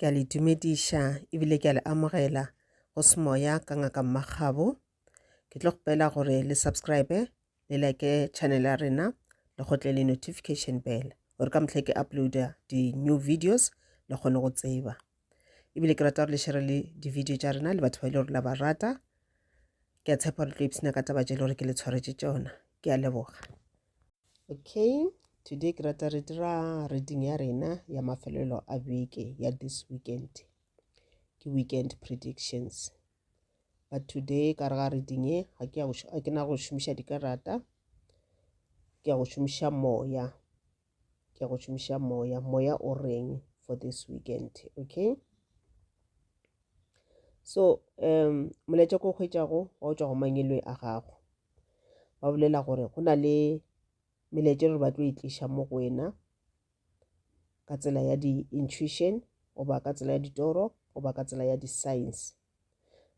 Ke a le dumediša ebile ke a le amogela go Semoya ka Ngaka Mmakgabo. Ke tlo kgopela gore le subscribe le like channel ya rena le gotle le notification bell gore ka mehla ke uploada di-new videos le kgone go tseba. Ebile ke rata gore le share le di-video tša rena le batho ba e le gore la ba rata. Ke a tshepa gore le tlo ipshina ka taba tše e le gore ke le tshwaretše tšona. Ke a leboga. Okay, today ke rata re dira reading ya rena ya mafelelo a beke ya this weekend. Ke weekend predictions. But today ka re ga reading e ga ke ya go ga ke na go šomiša dikarata. Ke ya go šomiša moya. Ke ya go šomiša moya. Moya o reng for this weekend, okay? So, um molaetša ko hwetšago wa o tšwa go mangwelwe a gago. Ba bolela gore go na le melaetša e le gore ba tlo e tliša mo go wena ka tsela ya di-intuition goba ka tsela ya ditoro goba ka tsela ya di-science.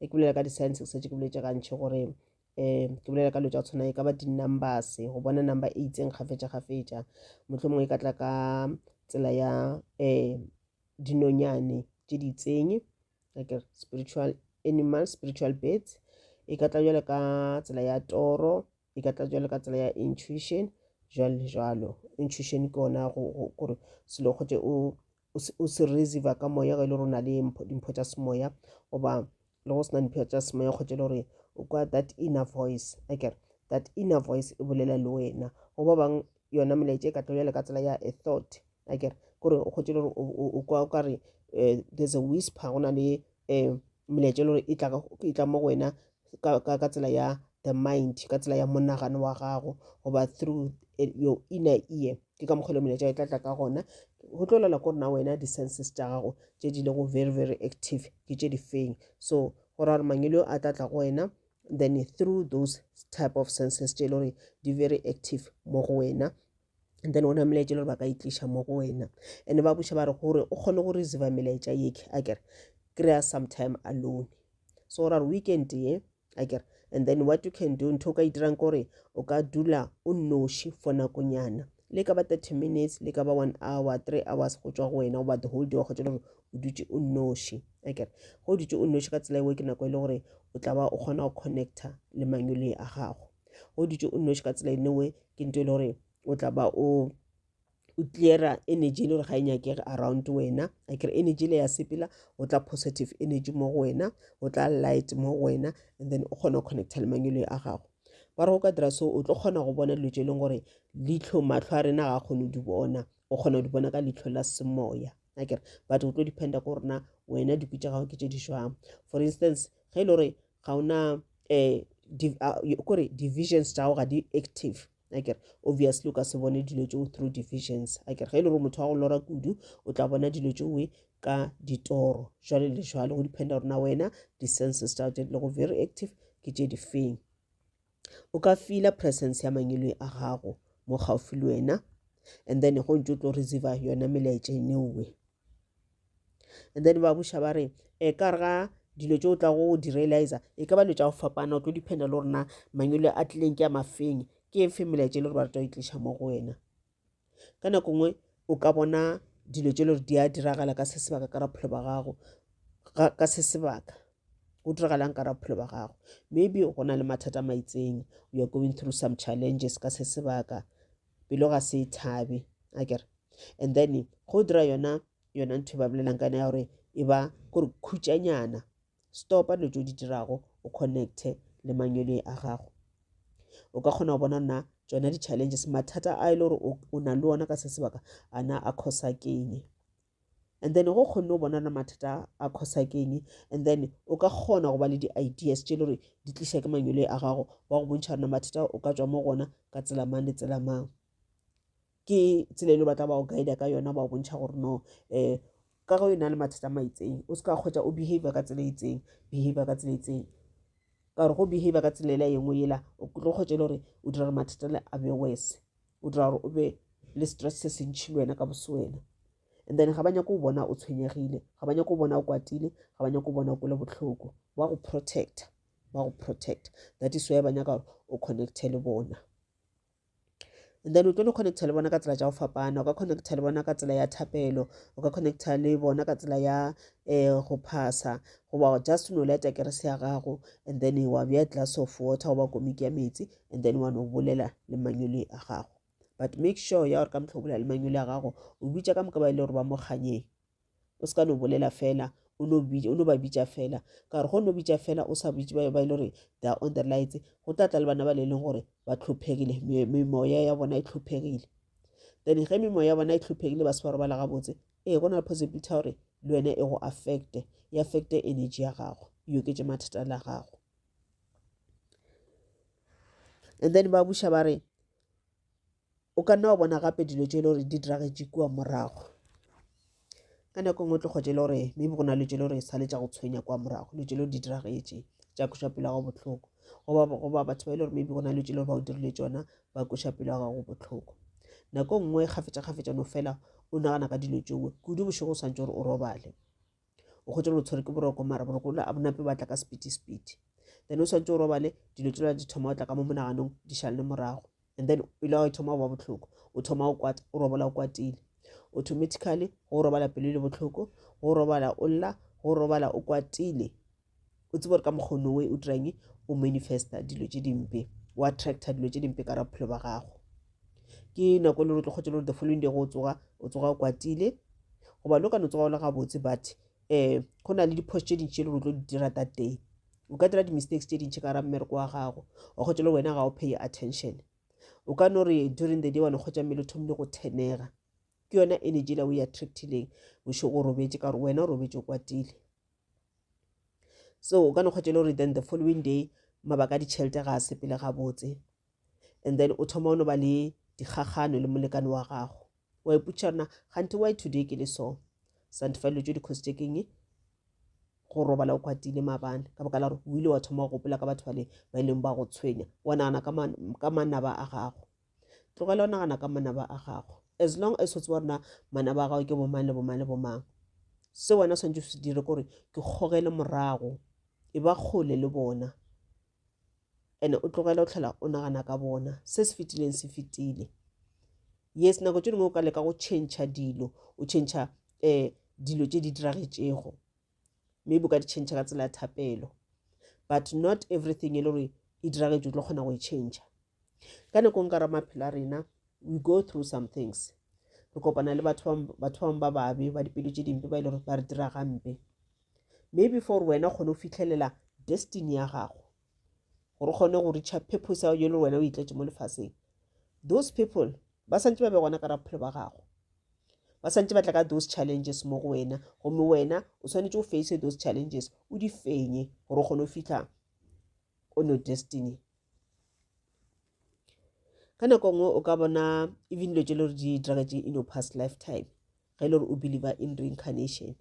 E ke bolela ka di-science ke šetše ke boletše gantši gore um ke bolela ka dilo tša go tshwana e ka ba di-numbers go bona number e itseng kgafetša-kgafetša mohlomongwe e ka tla ka tsela ya um dinonyane tše di itseng like spiritual animals spiritual birds e ka tla jalo ka tsela ya toro e ka tla jalo ka tsela ya intuition jwalo le jwalo intuition ke ona gore selo kgotse o o se receiver ka moya ge e le gore o na le dimpho tša semoya goba le go sena dimpho tša semoya kgotse e le gore o kwa that inner voice akere that inner voice e bolela le wena go ba bang yona melaetša e ka tla bjale ka tsela ya a thought akere kore o kgotse le gore o kwa o kare eh, there's a whisper go na le um melaetša e le gore e tla e tla mo go wena ka, ka, ka tsela ya the mind ka tsela ya monagano wa gago goba through eh, your inner ear ke ka mokgwa le melaetša e tla tla ka gona go tlo lela ko rena wena di-senses tša gago tše di lego very very active ke tše di feng so go ra gore mangelo a tla tla go wena then through those type of senses tše e le gore di very active mo go wena and then ona melaetša e le gore ba ka e tliša mo go wena and ba buša ba re gore o kgone go receiva melaetša yeke a kere kry-a some time alone so go ra gore weekend ye a kere and then what you can do ntho o ka e dirang kore o ka dula o nnoši for nakonyana le ka ba 30 minutes le ka ba 1 hour 3 hours go tšwa go wena goba the whole day wa kgotsa le gore o dutše o nnoši akere go o dutše o nnoši ka tsela ewe ke nako e le gore o tla ba o kgona go connecta le mangwele a gago go dutše o nnoši ka tsela enewe ke nto e le gore o tla ba o o cleara energy e le gore ga e nyakege around wena a kere energy le ya sepela o tla positive energy mo go wena o tla light mo go wena and then o kgona go connecta le mangwele a gago ba re go ka dira so o tlo kgona go bona dilo tše e leng gore leitlho matlho a rena ga a kgone go di bona o kgona go di bona ka leitlho la semoya akere but o tlo dependa ko rena wena dikwi tša gago ke tše di jwang for instance ge e le gore ga ona um kore divisions tša gago ga di active akere obviously o ka se bone dilo tšeo through divisions akere ge e le gore motho wa go lora kudu o tla bona dilo tšeoe ka ditoro jwale le jwale go dependa gore na wena di-senses tša gago tše di lego very active ke tše di feng O ka feela presence ya mangwele a gago mo gaufi le wena and then go ntse o tlo receiver yona melaetša enewe and then ba buša ba re e ka re ga dilo tše o tla go di realizer e ka ba dilo tša go fapana o tlo dependa le gore na mangwele a tlileng ke a mafeng ke efe melaetša e le gore ba rata go e tliša mo go wena Ka nako nngwe o ka bona dilo tše le gore di a diragala ka se sebaka ka bophelo ba gago ka se sebaka go diragalang ka bophelo ba gago maybe go na le mathata a maitseng you are going through some challenges ka se sebaka pelo ga se e thabe akere and then go dira yona yona ntho e ba bolelang ka yona ya gore e ba kore khutšanyana Stopa dilo tše o di dirago o connecte le mangwele a gago. O ka kgona go bona na tšona di-challenges mathata a e le gore o na le ona ka se sebaka a na a causa keng. And then go kgonne go bona na mathata a causa keng and then o ka kgona go ba le di-ideas tše e le gore di tliša ke mangwele a gago wa go bontšha gore na mathata o ka tšwa mo gona ka tsela mang le tsela mang. Ke tsela e le ba tla ba go guide ka yona ba go bontšha gore no um ka ge o na le mathata a maitseng o se ka kgotsa o behavior ka tsela e itseng behavior ka tsela e itseng ka gore go behavior ka tsela ela engwe yela o tlo kgotsa e le gore o dira gore mathata le a be worse o dira gore o be le stress se sentšhi le wena ka bose wena and then ga ba nyako o bona o tshwenyegile ga ba nyako o bona o kwatile ga ba nyako o bona o kwele bohloko ba go protecta ba go protect that is why ba nyaka gore o connecte le bona. And then o tlo no connecta le bona ka tsela tša go fapana. O ka connecta le bona ka tsela ya thapelo, o ka connecta le bona ka tsela ya um go phasa, goba just no lighta kerese ya gago and then wa bea glass of water goba komiki ya metsi and then wa no bolela le mangwele a gago. But make sure ya gore ka mehla o bolela le mangwele a gago, o bitša ka moka ba e le gore ba mo kganyeng. O se ka no bolela fela, o no bitša, o no ba bitša fela. Ka gore go no bitša fela o sa bitše ba ba e le gore they are on the lights, go tla tla le bana ba le leng gore ba hlophegile, memoya ya bona e hlophegile. Then ge memoya ya bona e hlophegile ba se ba robala gabotse, ee go na le possibility ya gore le wena e go affecte, e affecte energy ya gago, e oketše mathata la gago. And then ba buša ba re O ka nna wa bona gape dilo tše e le gore di diragetše kua morago. Ka nako e nngwe o tlo kgwetša e le gore maybe go na le tše e le gore e sale tša go tshwenya kua morago, dilo tše e le gore di diragetše tša kweša pelo ya gago bohloko. Goba goba batho ba e le gore maybe go na le tše e le gore ba o dirile tšona ba kweša pelo ya gago bohloko. Nako e nngwe kgafetša-kgafetša no fela o nagana ka dilo tšeo kudu bošego o swanetše gore o robale. O kgwetša gore o tshwerwe ke boroko mara boroko bola a bo nape ba tla ka sepiti-sepiti. Then o swanetše o robale dilo tšela di thoma go tla ka mo monaganong di šalele morago. And then pelo ya gago e thoma go ba bohloko, o thoma go kwata, o robala o kwatile. Automatically go robala pelo e le bohloko, go robala o lla, go robala o kwatile. O tsebe gore ka mokgwa onowe o dirang, o manifesta dilo tše dimpe, o attracta dilo tše dimpe ka gare ga bophelo ba gago. Ke nako e le gore o tlo kgwetša le gore the following day go o tsoga, o tsoga o kwatile. Goba le o ka no tsoga o le gabotse but um go na le diphošo tše dintši e le gore o tlo di dira that day. O ka dira di-mistakes tše dintši ka gare ga mmereko wa gago, wa kgwetša le wena ga o pay attention. O ka no re during the day wa no kgwetša mmele o thomile go thenega. Ke yona energy ela o e attractileng bošego o robetše ka gore wena o robetše o kwatile. So o ka no kgwetša le gore then the following day mabaka a ditšhelete ga a sepele gabotse. And then o thoma o no ba le dikgagano le molekane wa gago. Wa ipotšiša gore na ganthe why today ke le so? Santifa dilo tše di costše keng? Go robala o kwatile maabane ka baka la gore o ile wa thoma go gopola ka batho bale ba ileng ba go tshwenya, wa nagana ka manaba a gago. Tlogela go nagana ka manaba a gago. As long as o tseba gore na manaba a gago ke bomang le bomang le bomang, se wena o swanetše o se dire ke gore ke gogele morago, e ba kgole le bona, and o tlogele go tlhola o nagana ka bona. Se se fetileng se fetile. Yes, nako tše dingwe o ka leka go tšhentšha dilo, o tšhentšha um dilo tše di diragetšego, maybe o ka di tšhentšha ka tsela ya thapelo, but not everything e le gore e diragetše o tlo kgona go e tšhentšha. Ka nako nka ra maphelo a rena we go through some things, re kopana le batho ba bangwe ba babe ba dipelo tše dimpe ba e le gore ba re dira gampe. Maybe for wena o kgone go fihlelela destiny ya gago, gore o kgone go reacha purpose ya gago e le wena o itletše mo lefaseng, those people ba santse ba be gona ka bophelo ba gago, ba santse ba tla ka those challenges mo go wena, gomme wena o swanetše o face those challenges, o di fenye gore o kgone go fihla on your destiny. Ka nako nngwe o ka bona even dilo tše le gore di diragetše in your past lifetime, ge e le gore o believer in reincarnation,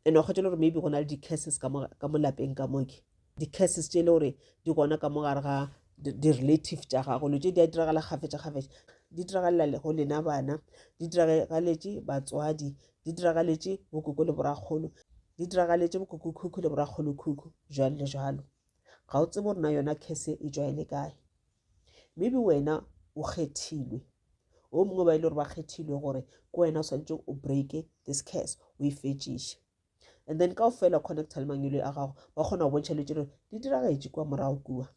and wa kgwetša le gore maybe go na le di-curses ka mo lapeng ka moke, di-curses tše e le gore di gona ka mo gare ga di-relative tša gago. Dilo tše di a diragala kgafetša-kgafetša, di diragalela go lena bana, di diragaletše batswadi, di diragaletše bokoko le borakgolo, di diragaletše bokokokhukhu le borakgolokhukhu, jwalo le jwalo. Ga o tsebe gore na yona curse e tšwa e le kae. Maybe wena o kgethilwe, o mongwe ba e le gore ba kgethilwe gore ke wena o swanetše o breake this curse, o e fetšiše. And then ka ofela connecta le mangwele a gago, ba kgona go bontšha dilo tše dingwe di diragetše kua morago kua.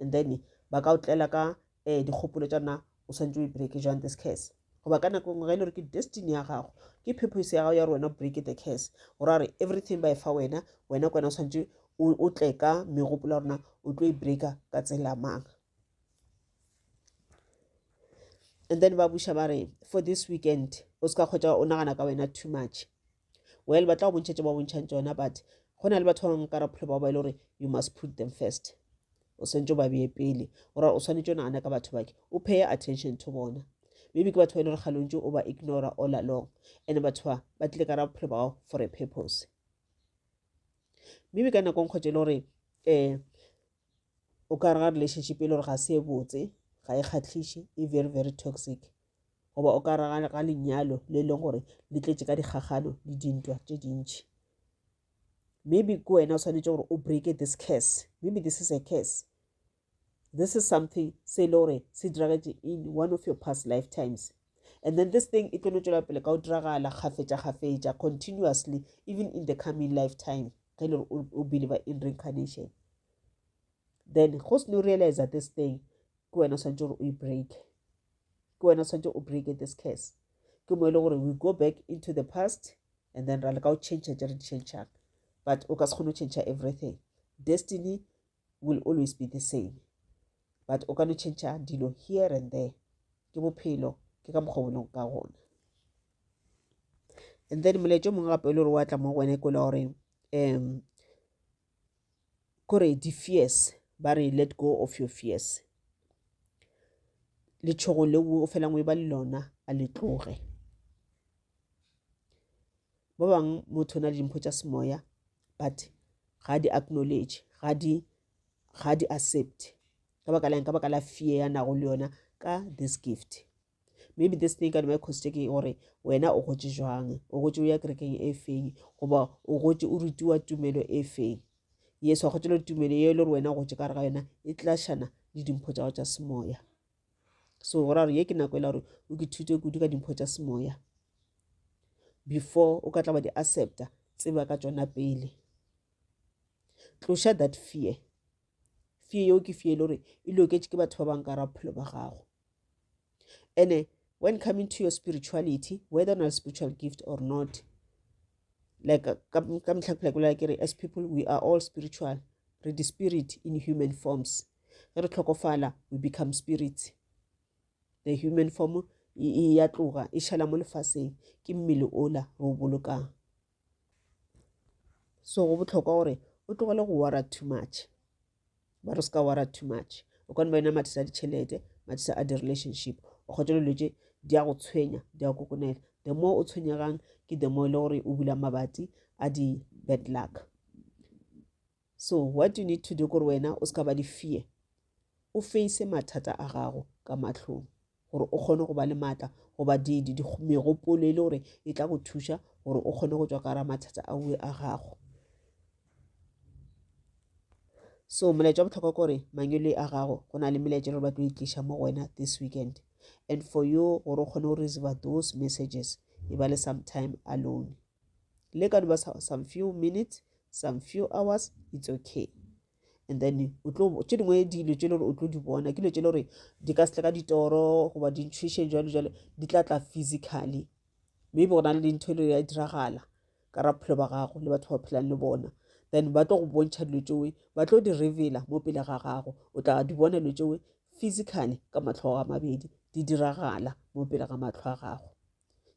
And then ba ka o tlela ka um dikgopolo tša na o swanetše o e breake jwang this curse. Goba ka nako nngwe ge e le gore ke destiny ya gago, ke purpose ya gago ya gore wena o breake the curse, gore a re everything ba e fa wena, wena ke wena o swanetše o tle ka megopolo ya rona o tlo e breaka ka tsela mang. And then ba buša ba re for this weekend o se ka kgotsa o nagana ka wena too much. Well, ba tla go bontšha tše ba bontšhang tšona, but go na le batho ba bangwe ka raphelo bao ba e le gore you must put them first. O swanetše o ba bee pele, ora o swanetše o nagana ka batho bake, o pay attention to bona. Maybe ke batho ba e le gore kgale o ntše o ba ignora all along, and batho ba ba tlile ka raphelo bao for a purpose. Maybe ka nako nkgotse e le gore um o ka re ga relationship e le gore ga se e botse, ga e kgahliše, e very very toxic, goba o ka re ga lenyalo le leng gore le tletše ka dikgagano le dintwa tše dintši. Maybe ke wena o swanetše gore o break this curse. Maybe this is a curse. This is something se e le gore se diragetše in one of your past lifetimes. And then this thing e tlo no tšwela pele ka go diragala kgafetša-kgafetša continuously even in the coming lifetime ge e le gore o believe in reincarnation. Then go se no realize this thing ke wena o swanetše gore o e break. Ke wena o swanetše o break this curse. Ke mo e le gore we go back into the past and then ra leka go change tše re di changechang. But o ka se kgone go change everything. Destiny will always be the same but o ka no change dilo here and there ke bophelo ke ka mokgwa bo leng ka gona and then molaetša o mongwe gape e le gore wa tla mo go wena ke la gore um kore di-fears ba re let go of your fears letšhogo leo o felang o e ba le lona a le tloge Ba bangwe motho o na le dimpho tša semoya but ga di acknowledge, ga di ga di accept. Ka baka la eng? Ka baka la fear ya nago le yona ka this gift. Maybe this thing ka no ba ke gore wena o gotše jwang, o gotše o ya kerekeng e feng goba o gotše o rutiwa tumelo e feng. Yes, wa kgotše le tumelo ye e le gore wena o gotše ka gare ga yona e clashana le dimpho tša gago tša semoya. So go ra gore ye ke nako e la gore o ke thute kudu ka dimpho tša semoya. Before o ka tla wa di accepta, tseba ka tšona pele. Tloša that fear. Fear yeo ke fear e le gore e loketše ke batho ba bangwe ka ra bophelo ba gago. Ene when coming to your spirituality, whether or not spiritual gift or not, like ka mehla ke phela ke bolela ke re as people we are all spiritual, re di spirit in human forms. Ge re hlokofala we become spirits. The human form e ya tloga e šala mo lefaseng ke mmele ola re o bolokang. So go bohlokwa gore o tlogele go worry too much. Ba re se ka worry too much. O ka no ba yona mathata a ditšhelete, mathata a di-relationship. O kgotsa dilo tše di a go tshwenya, di a kokonela. The more o tshwenyegang ke the more e le gore o bula mabati a di-bad luck. So what you need to do kore wena o se ka ba le fear, o face mathata a gago ka mahlong gore o kgone go ba le maatla goba megopolo e le gore e tla go thuša gore o kgone go tšwa ka gara mathata ao a gago. So molaetša wa bohlokwa ke gore mangwele a gago go na le melaetša e le gore ba tlo e tliša mo go wena this weekend and for you gore o kgone go receive those messages e ba le some time alone. Le ka no ba some few minutes, some few hours, it's okay. And then o tlo tše dingwe dilo tše le gore o tlo di bona ke dilo tše le gore di ka se tle ka ditoro goba di-intuition jalo jalo di tla tla physically. Maybe go na le dintho e le ya diragala ka ra bophelo ba gago le batho ba phelang le bona then ba tlo go bontšha dilo tšeo ba tlo di reveala mo pele ga gago o tla di bona dilo tšeo physically ka mahlo a mabedi di diragala mo pele ga mahlo a gago.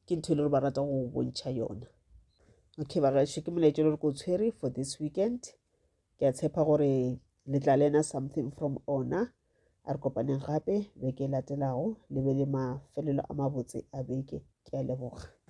Ke ntho e le gore ba rata go bontšha yona. Okay bagaešo ke molaetša e le gore ke o tshwere for this weekend. Ke a tshepa gore le tla learna something from ona. A re kopaneng gape beke e latelago le be le mafelelo a mabotse a beke. Ke a leboga.